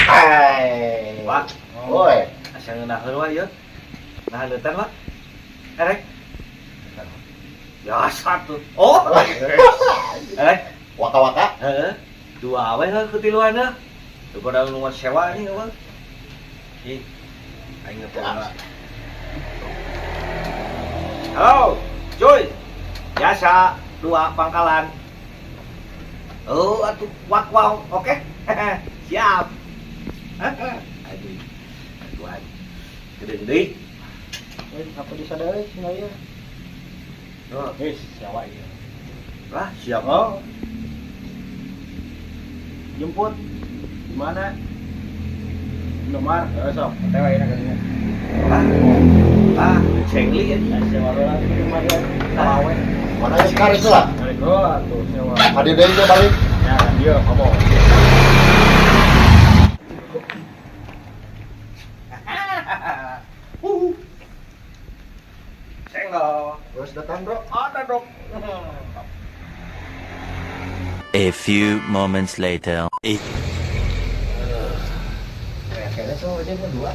Hai. Wah, Woi. Asa ngeunaheun wae ieu. Nah, leutan lah. Erek. Ya satu. Oh. Erek. Waka-waka. Heeh. Dua we heuh kutiluan heuh. Daripada nu sewa nih apa? Ih. Aing ngepola. Halo, cuy. Biasa dua pangkalan. Oh, atuh wak wow, oke. Siap. Aduh. Aduh. Gede deui. Eh, apa disadari cenah ieu? Oh, Wis, siapa ieu? lah, siap. Oh. Jemput. Di mana? Indomar, heeh sok. Teh wae na kadinya. Ah. Ah, cengli ya. Ya sewa heula di Indomar ya. Sawawe. Mana yang sekarang itu lah? Balik heula tuh sewa. Hadi deui ge balik. Ya, dia ngomong. Senggol. Terus datang, Bro. Ada dong. A few moments later. Kayaknya sama ojek mah dua.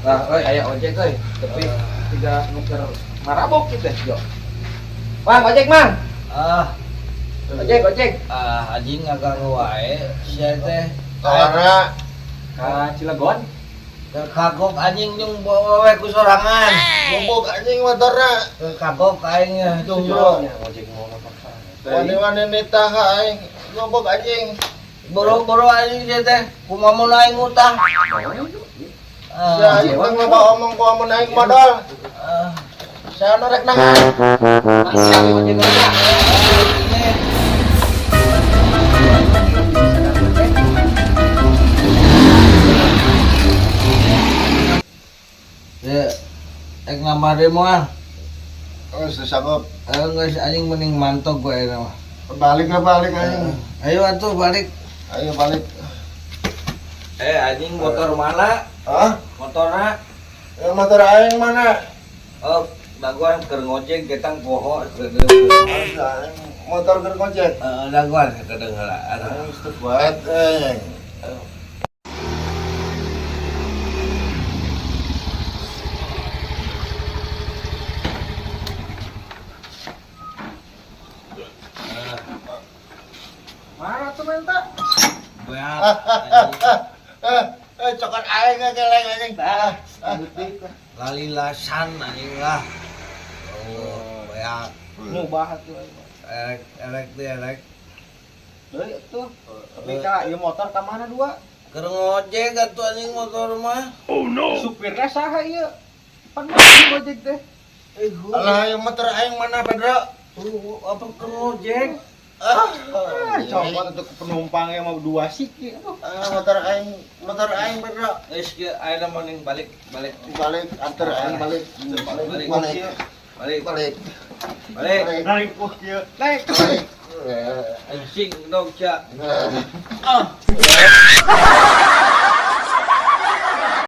Lah, oi aya ojek euy, tapi tiga nuker marabok gitu yo. Mang, ojek, Mang. Ah, Ojek, ojek. ah anjing ngaganggu wae sia teh. Karena Ka Cilegon. Keur kagok anjing jeung bawa we ku sorangan. bubuk anjing motorna. Keur kagok aing tuh bro. Ojek mau motor sana. Wani-wani nitah ka aing. Bubuk anjing. Boro-boro anjing sia teh. Kumaha mun aing ngutah. Sia Ah, anjing teh loba omong ku amun aing modal. ah, Saya nu rek nahan. Mang, ojek ojek. Ya, ek nambah deui moal. Oh, sudah sanggup. Eh geus anjing mending mantog gue eta mah. Balik lah balik anjing. Ayo atuh balik. Ayo balik. Eh anjing motor mana? Hah? Motorna? Ya, motor aing mana? Oh, daguan keur ngojek getang poho. Aing motor keur ngojek. Heeh, daguan sakedeung heula. Aduh. Aing geus buat aing. Mana tuh minta? Beak. Eh, eh, cokot aing geleng anjing. Ah, Lalilasan anjing lah. Oh, beak. Ngubah tuh. Erek erek teh erek. Deui tuh. Tapi ka ieu motor ka mana dua? Keur ngojek atuh anjing motor mah. Supirnya saha ieu? Pan mah ojek teh. Eh, Alah, yang motor aing mana, Pedro? Apa keur ngojek? Ah, Ah, copot untuk penumpangnya mau dua siki. Aduh. Ah, motor aing Pedro. Geus kieu ayeuna mending balik balik. Balik, antar aing balik. Balik, Balik. balik. Balik Balik. balik. Balik. Narik puh kieu. Naik. Balik. Anjing dong cia. Eh. Ah.